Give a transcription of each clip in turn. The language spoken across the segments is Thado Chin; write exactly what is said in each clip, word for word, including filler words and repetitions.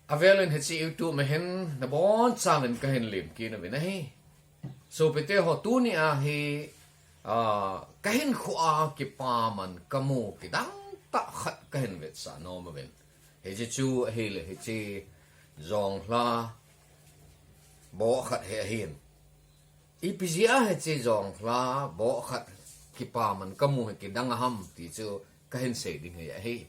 Avelin hiche YouTube a hin nabonchauvin kahin lemkit nauvin ahi. Sopite ho, tuni a hi, ah, kahinkhoa kipaman kamu kidang tah khat kahin vetsah nom uvin. Hiche chu ahile hiche jonglha boh khat hi ahin. Ipi jeh a hiche jonglha boh khat kipaman kamu hi kidang ham ti chu kahin sei ding hi ahi.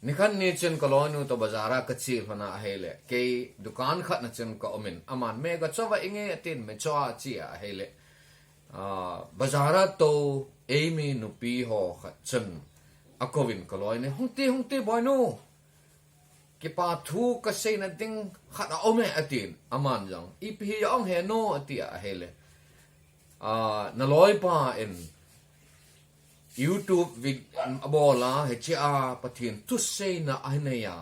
Nikhat ni chun kaloinu toh bazar a kache lhon a ahile, kei dukan khat na chun kaumin, aman me gacho uva inge atin, me cho a ache a ahile, ah, bazar a tou eimi nupi ho khat chun akouvin, kaloinu, hungte, hungte boinu, kipa thu kaseina ding khat aume atin, aman jong, ipi hi jong heno ati a ahile, ah, naloipa in YouTube vid-, abol a, hiche a Pathen thuseina ahin nei a,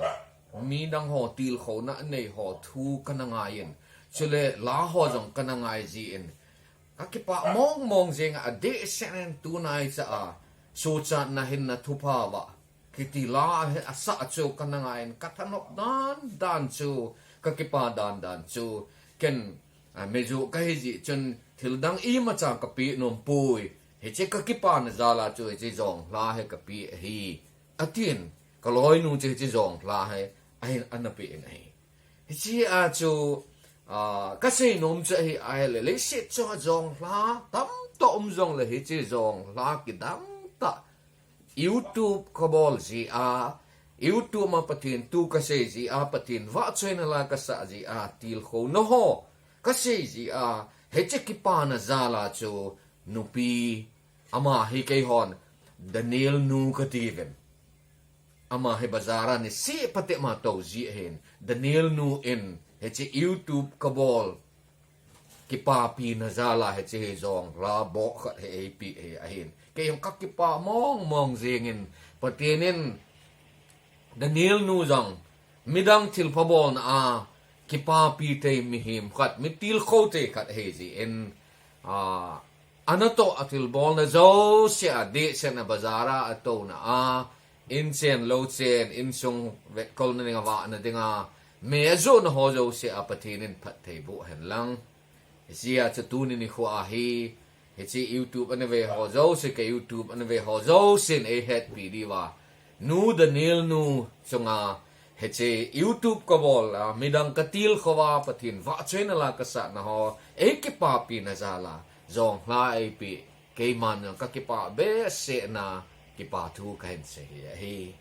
midang ho tilkhouna anei ho thu kana ngaiyin, chule la ho jong kana ngai jin, kakipah mong mong jeng a, adehset in tunaicha a sochatna hinna thupha uva kiti la hi asah chu kana ngaiyin, kathanop dan dan chu, kakipa dan dan chu, ken, ah, mijo kahi jeh chun thil dang imacha kapeh nompoi, hiche kakipana jal a chu hiche jonglha hi kapeh ahi, atin, kaloinu chu hiche jonglha hi ahin ana pe in ahi. Hiche a chu, ah, kasei nom chu ahi ahile, leiset chunga jonglha tamtah um jongle hiche jonglha kidang tah YouTube kabol jeh a, YouTube a Pathen thu kasei jeh a, Pathen vahchoina la kasah jeh a, tilkhouna ho kasei jeh a, hiche kipana jal a chu nupi, ama hi keihon Daniel nu katiuvin. Ama hi bazar a niseh patep ma tou ji ahin. Daniel nu in hiche YouTube kabol kipapina jal a hiche hi jonglha boh khat hi eipeh hi ahin. Kei jong kakipah mong mong jengin, Pathen in Daniel nu jong midang thilpha bolna a kipapi thei mihem khat, mitilkhou thei khat ahi jin, ah, anatoh a thilbolna jouse a, dehset a, bazar a atouna a, inchen louchen, insung vetkolna ding a, vahna ding a, me ajohna ho jouse a Pathen in phatthei boh hen lang. Hiche a chu tuni nikho a hi, hiche YouTube ana ve ho jouse, ka YouTube ana ve ho jousen eihetpi diuva, Nu Daniel nu chunga hiche YouTube kabol a, midang katilkhou a, Pathen vahchoina la kasahna ho eikipapina jal a jonglha eipeh, keiman jong kakipah behseh in, kipa thu kahin sei hi ahi.